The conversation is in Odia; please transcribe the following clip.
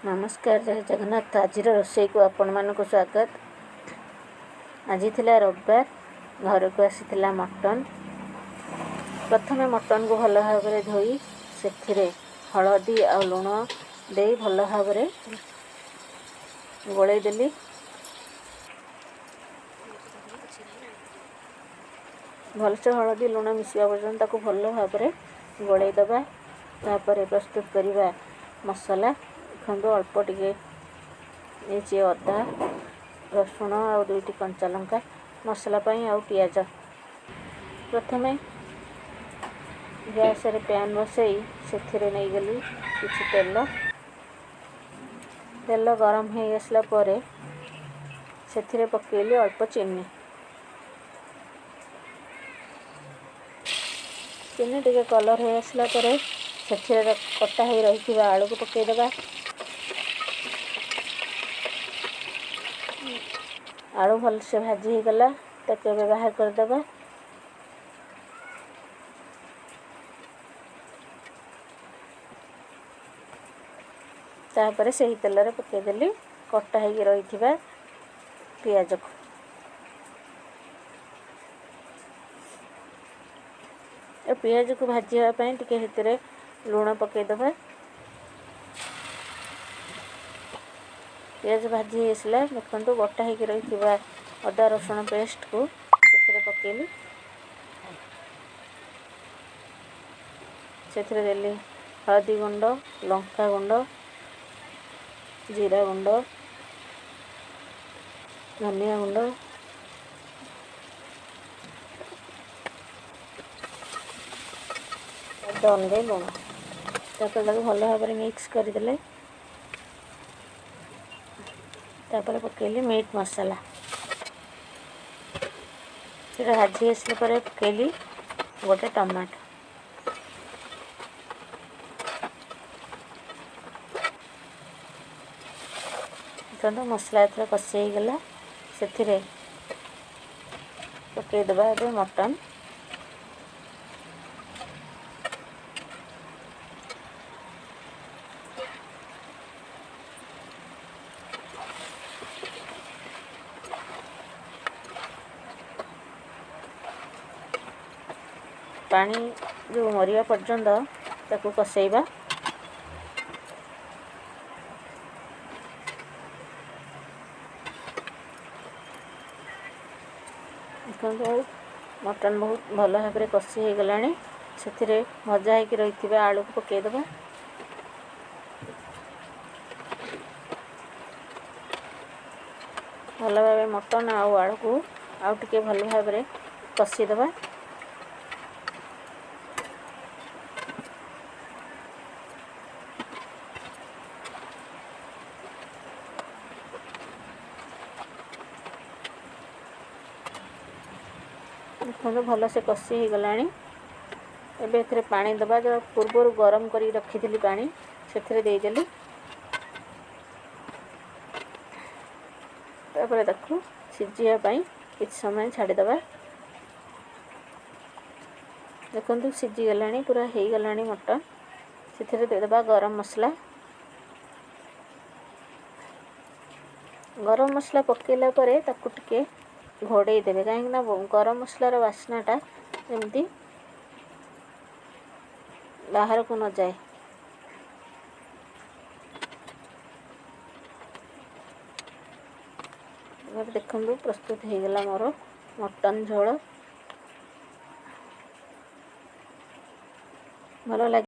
ନମସ୍କାର, ଜୟ ଜଗନ୍ନାଥ। ଆଜିର ରୋଷେଇକୁ ଆପଣମାନଙ୍କୁ ସ୍ୱାଗତ। ଆଜି ଥିଲା ରବିବାର, ଘରକୁ ଆସିଥିଲା ମଟନ୍। ପ୍ରଥମେ ମଟନ୍କୁ ଭଲ ଭାବରେ ଧୋଇ ସେଥିରେ ହଳଦୀ ଆଉ ଲୁଣ ଦେଇ ଭଲ ଭାବରେ ଗୋଳେଇ ଦେଲି। ଭଲସେ ହଳଦୀ ଲୁଣ ମିଶିବା ପର୍ଯ୍ୟନ୍ତ ତାକୁ ଭଲ ଭାବରେ ଗୋଳେଇ ଦେବା। ତାପରେ ପ୍ରସ୍ତୁତ କରିବା ମସଲା। ଦେଖନ୍ତୁ, ଅଳ୍ପ ଟିକେ ନେଇଛି ଅଦା, ରସୁଣ ଆଉ ଦୁଇଟି କଞ୍ଚା ଲଙ୍କା ମସଲା ପାଇଁ, ଆଉ ପିଆଜ। ପ୍ରଥମେ ଗ୍ୟାସରେ ପ୍ୟାନ୍ ବସେଇ ସେଥିରେ ନେଇଗଲି କିଛି ତେଲ। ତେଲ ଗରମ ହେଇ ଆସିଲା ପରେ ସେଥିରେ ପକେଇଲି ଅଳ୍ପ ଚିନି। ଚିନି ଟିକେ କଲର୍ ହେଇ ଆସିଲା ପରେ ସେଥିରେ କଟା ହେଇ ରହିଥିବା ଆଳୁକୁ ପକେଇଦେବା। ଆଳୁ ଭଲସେ ଭାଜି ହେଇଗଲା, ତାକୁ ଏବେ ବାହାର କରିଦେବା। ତାପରେ ସେହି ତେଲରେ ପକେଇଦେଲି କଟା ହେଇକି ରହିଥିବା ପିଆଜକୁ। ଏ ପିଆଜକୁ ଭାଜିବା ପାଇଁ ଟିକେ ସେଥିରେ ଲୁଣ ପକେଇଦେବା। ପିଆଜ ଭାଜି ହେଇ ଆସିଲା। ଦେଖନ୍ତୁ, ବଟା ହେଇକି ରହିଥିବା ଅଦା ରସୁଣ ପେଷ୍ଟକୁ ସେଥିରେ ପକେଇଲି। ସେଥିରେ ଦେଲି ହଳଦୀ ଗୁଣ୍ଡ, ଲଙ୍କା ଗୁଣ୍ଡ, ଜିରା ଗୁଣ୍ଡ, ଧନିଆ ଗୁଣ୍ଡ, ସ୍ୱାଦ ଅନୁଯାୟୀ ଲୁଣ। ତାପରେ ତାକୁ ଭଲ ଭାବରେ ମିକ୍ସ କରିଦେଲେ। ତାପରେ ପକେଇଲି ମିଟ୍ ମସଲା। ସେଟା ଭାଜି ଆସିଲା ପରେ ପକେଇଲି ଗୋଟେ ଟମାଟୋ। ଦେଖନ୍ତୁ, ମସଲା ଏଥର କଷି ହେଇଗଲା। ସେଥିରେ ପକେଇଦେବା ଏବେ ମଟନ୍। ପାଣି ଯେଉଁ ମରିବା ପର୍ଯ୍ୟନ୍ତ ତାକୁ କଷେଇବା। ଦେଖନ୍ତୁ, ମଟନ୍ ବହୁତ ଭଲ ଭାବରେ କଷି ହେଇଗଲାଣି। ସେଥିରେ ଭଜା ହେଇକି ରହିଥିବା ଆଳୁକୁ ପକେଇଦେବା। ଭଲ ଭାବେ ମଟନ୍ ଆଉ ଆଳୁକୁ ଆଉ ଟିକେ ଭଲ ଭାବରେ କଷିଦେବା। ଦେଖନ୍ତୁ, ଭଲସେ କଷି ହେଇଗଲାଣି। ଏବେ ଏଥିରେ ପାଣି ଦେବା। ଯେଉଁ ପୂର୍ବରୁ ଗରମ କରିକି ରଖିଥିଲି ପାଣି, ସେଥିରେ ଦେଇଦେଲି। ତାପରେ ତାକୁ ସିଝିବା ପାଇଁ କିଛି ସମୟ ଛାଡ଼ିଦେବା। ଦେଖନ୍ତୁ, ସିଝିଗଲାଣି, ପୁରା ହେଇଗଲାଣି ମଟନ୍। ସେଥିରେ ଦେଇଦେବା ଗରମ ମସଲା। ଗରମ ମସଲା ପକାଇଲା ପରେ ତାକୁ ଟିକେ ଘୋଡ଼େଇ ଦେବେ, କାହିଁକିନା ଗରମ ମସଲାର ବାସ୍ନାଟା ଯେମିତି ବାହାରକୁ ନଯାଏ। ଏଠାରେ ଦେଖନ୍ତୁ, ପ୍ରସ୍ତୁତ ହେଇଗଲା ମୋର ମଟନ୍ ଝୋଳ। ଭଲ ଲାଗେ।